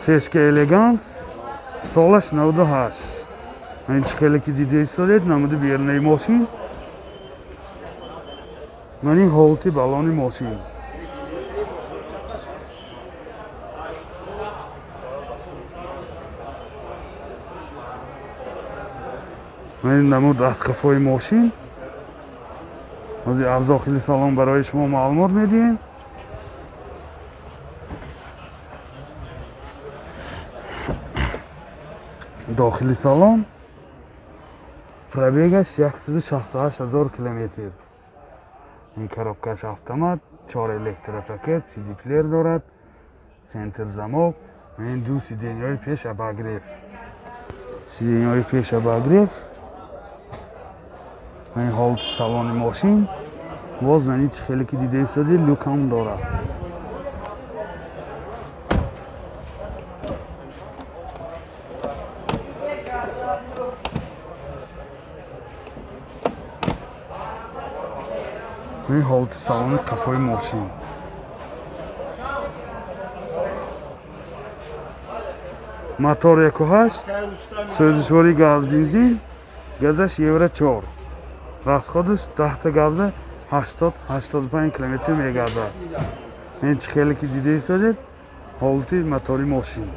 Цешка Элеганс, солаш 98. Ин чӣ хеле ки дида истодед, намуди берунаи мошин. Ман ин ҳолати балони мошин. Ман ин намуд аз қафои мошин. Аз дохили салон барои шумо маълумот медиҳем. Дохили салон пробегаш 168 ҳазор километр. Ин коробкаш автомат, 4 электропакет, CD плеер дорад, центр замок, ин ду сиденьяҳои пеш обогрев. Сиденьяҳои пеш обогрев. Ин ҳолати салони мошин. Боз ман ин чӣ хеле ки дида истоди, люкам дорад. Ин ҳолати салони қафои мошин. Мотор 1.8, сӯзишвории газ бензин, газаш евро 4. Расходаш 10 газда 80-85 километр мегардад. Ин чӣ хеле ки дида истодед, ҳолати мотори мошин.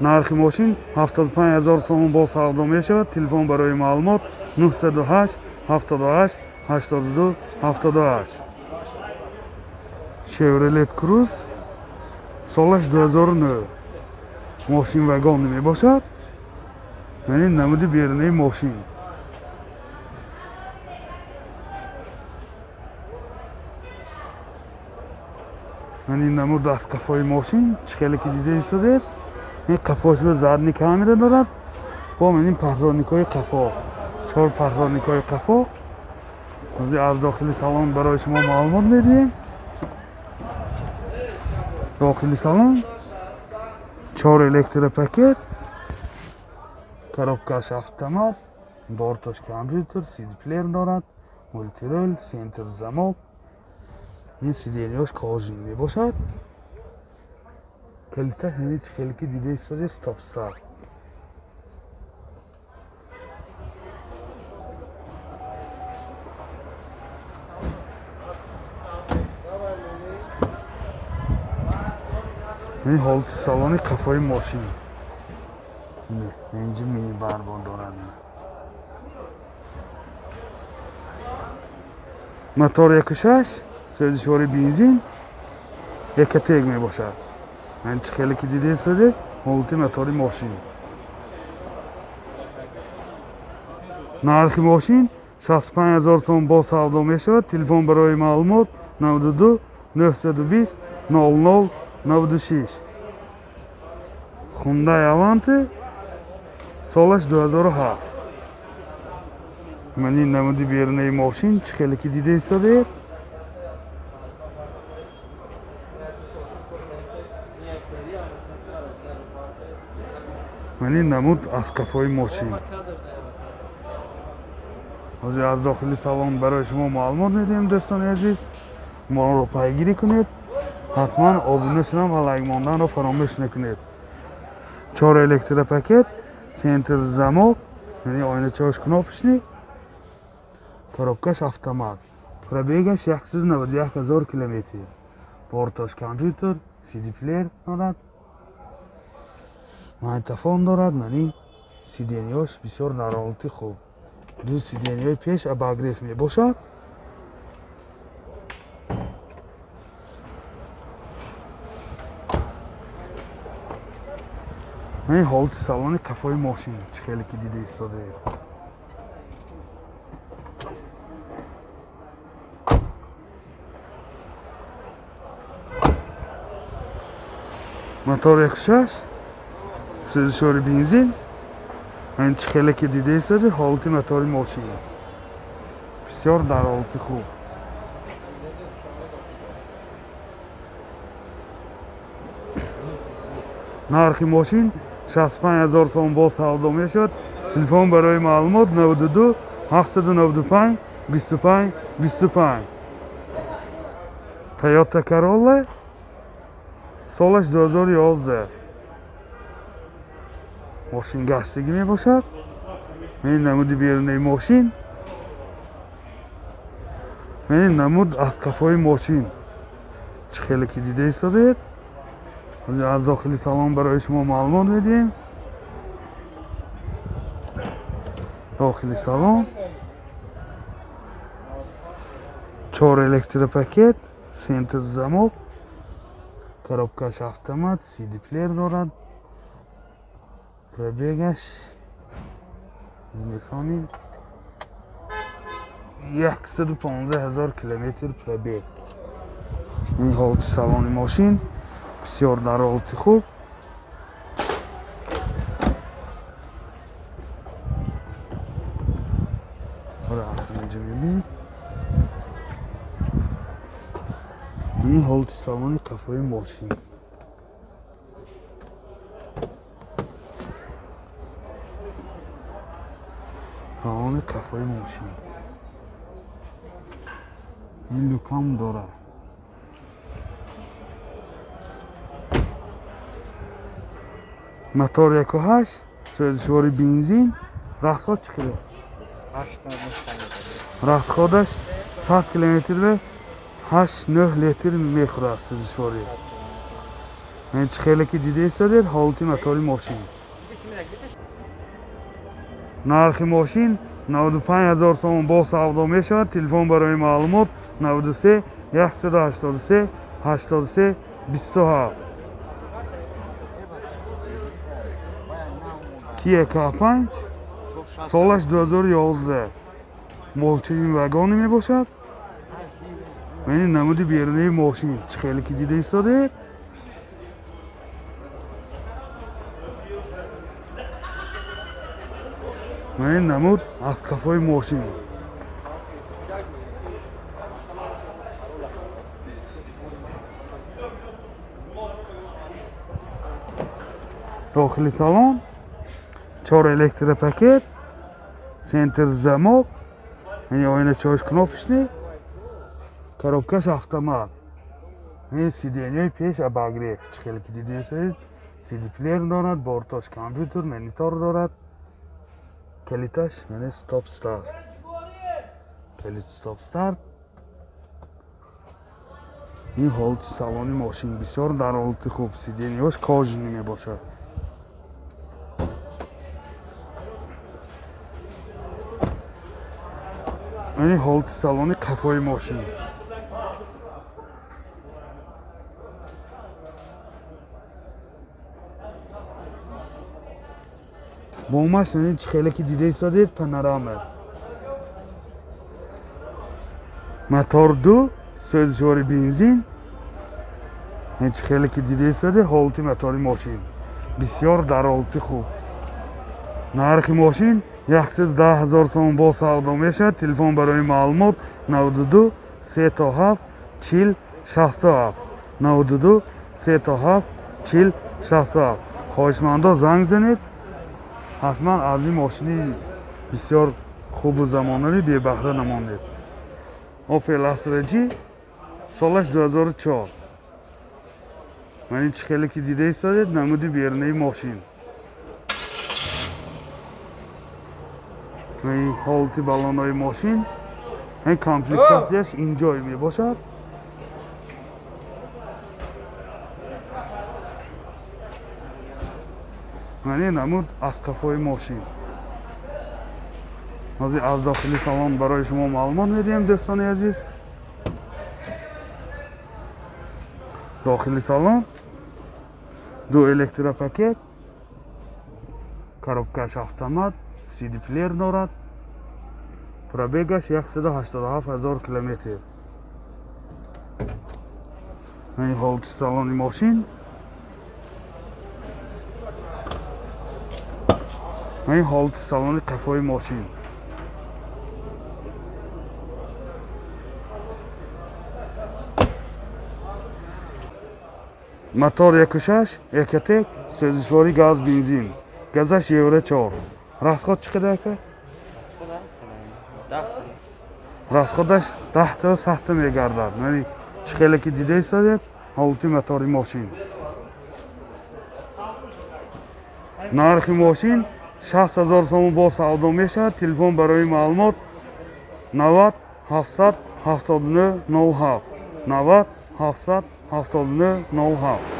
Нархи мошин 75 ҳазор сомон бо савдо мешавад. Телефон барои маълумот 908 78 82 78. Chevrolet Cruze, солаш 2009. Мошин вагон мебошад. Ин намуди берунаи мошин. Ин намуд аз қафои мошин, чӣ хеле ки дида истодед, ин қафош ба задни камера дорад. Бо ин патроникҳои қафо, 4 патроникҳои қафо. Аз дохили салон барои шумо маълумот медиҳем. Дохили салон 4 электропакет, коробкаш автомат, борташ компютер, CD плеер дорад, мультирул, центр замок. Ин сиденьяш кожин мебошад. Калиташ хеле ки дида истоди, стоп старт. Ин ҳолати салони қафои мошин. Инҷа мини барбон дорад. Мотор 1.6, сӯзишвори бензин, Экотек мебошад. Ин чӣ хеле ки дида истодед, ҳолати мотори мошин. Нархи мошин 65 ҳазор сом бо савдо мешавад. Телефон барои маълумот 92 920 00 96. Hyundai Avante, солаш 2007. Ман ин намуди берунаи мошин, чӣ хеле ки дида истодед. Ман ин намуд аз қафои мошин. Ҳозир аз дохили салон барои шумо маълумот медиҳем, дӯстони азиз. Моро пайгирӣ кунед. Ҳатман обуна шудан ва лайк монданро фаромӯш накунед. 4 электропакет, центр замок, яъне оиначаҳош кнопочный, коробкаш автомат. Пробегаш 191 ҳазор километр. Борташ компютер, CD плеер дорад, магнитофон дорад. Ман ин сиденьяш бисёр дар ҳолати хуб. Ду сиденьяи пеш обогрев мебошад. Ин ҳолати салони қафои мошин, чӣ хеле ки дида истодаед. Мотор 1.6, сӯзишвори бензин. Ин чӣ хеле ки дида истодаед, ҳолати мотори мошин бисёр дар ҳолати хуб. Нархи мошин 65 ҳазор сом бо савдо мешавад. Телефон барои маълумот 92 795 25 25. Toyota Corolla Солаш 2011. Мошин гаштагӣ мебошад. Мен намуди берунаи мошин. Мен намуд аз қафои мошин. Чӣ хеле ки дида истодед. Аз дохили салон барои шумо маълумот медиҳем. Дохили салон 4 электропакет, центр замок, коробкаш автомат, CD плеер дорад. Пробегаш мехонем 115,000 километр пробег. Ин ҳолати салони мошин бисёр дар ҳолати хуб. Ин ҳолати салони қафои мошин. Салони қафои мошин. Ин люкам дорад. Мотор 1.8, сӯзишвори бензин. Расход чӣ қадар? Расходаш 100 километр ба 8-9 литр мехӯрад сӯзишворӣ. Ин чӣ хеле ки дида истодед ҳолати мотори мошин. Нархи мошин 95,000 сомон бо савдо мешавад. Телефон барои маълумот 93 183 83 27. Kia K5 солаш 2011. Мошини вагонӣ мебошад. Ин намуди берунаи мошин чӣ хеле ки дида истодед. Ин намуд аз қафои мошин. Дохили салон 4 электропакет, центр замок, ин оиначаҳош кнопочный, коробкаш автомат. Ин сиденьяи пеш обогрев, чӣ хеле ки дида истодед, CD плеер дорад, бортош компютер, монитор дорад. Калиташ яъне стоп старт. Калит стоп старт. Ин ҳолати салони мошин бисёр дар ҳолати хуб, сиденьяҳош кожаный мебошад. Ин ҳолати салони қафои мошин. Бомаш чӣ хеле ки дида истодед панорама. Мотор 2, сӯзишвори бензин. Чӣ хеле ки дида истодед ҳолати мотори мошин бисёр дар ҳолати хуб. Нархи мошин 110,000 сомон бо савдо мешавад. Телефон барои маълумот 92 37 40 67 92 37 40 67. Хоҳишмандо занг занед. Ҳатман аз ин мошини бисёр хубу замонавӣ бебаҳра намонед. Opel Astra G солаш 2004. Ман ин чӣ хеле ки дида истодед намуди берунаи мошин. Ин ҳолати баллонҳои мошин, ин комплектатсияш инҷой мебошад. Ман намуд аз қафои мошин. Ҳозир аз дохили салон барои шумо маълумот медиҳем дӯстони азиз. Дохили салон 2 электропакет, коробкаш автомат, CD плеер дорад. Пробегаш 187,000 километр. Ин ҳолати салони мошин. Ин ҳолати салони қафои мошин. Мотор 1.6, Ecotec, сӯзишвори газ бензин. Газаш Евро 4. Расход чӣ қадар ака? Расходаш 10 то 100 мегардад. Яъне чӣ хеле ки дида истодед ҳолати мотори мошин. Нархи мошин 60 000 сомон бо савдо мешавад. Телефон барои маълумот 90 779 07, 90 779 07.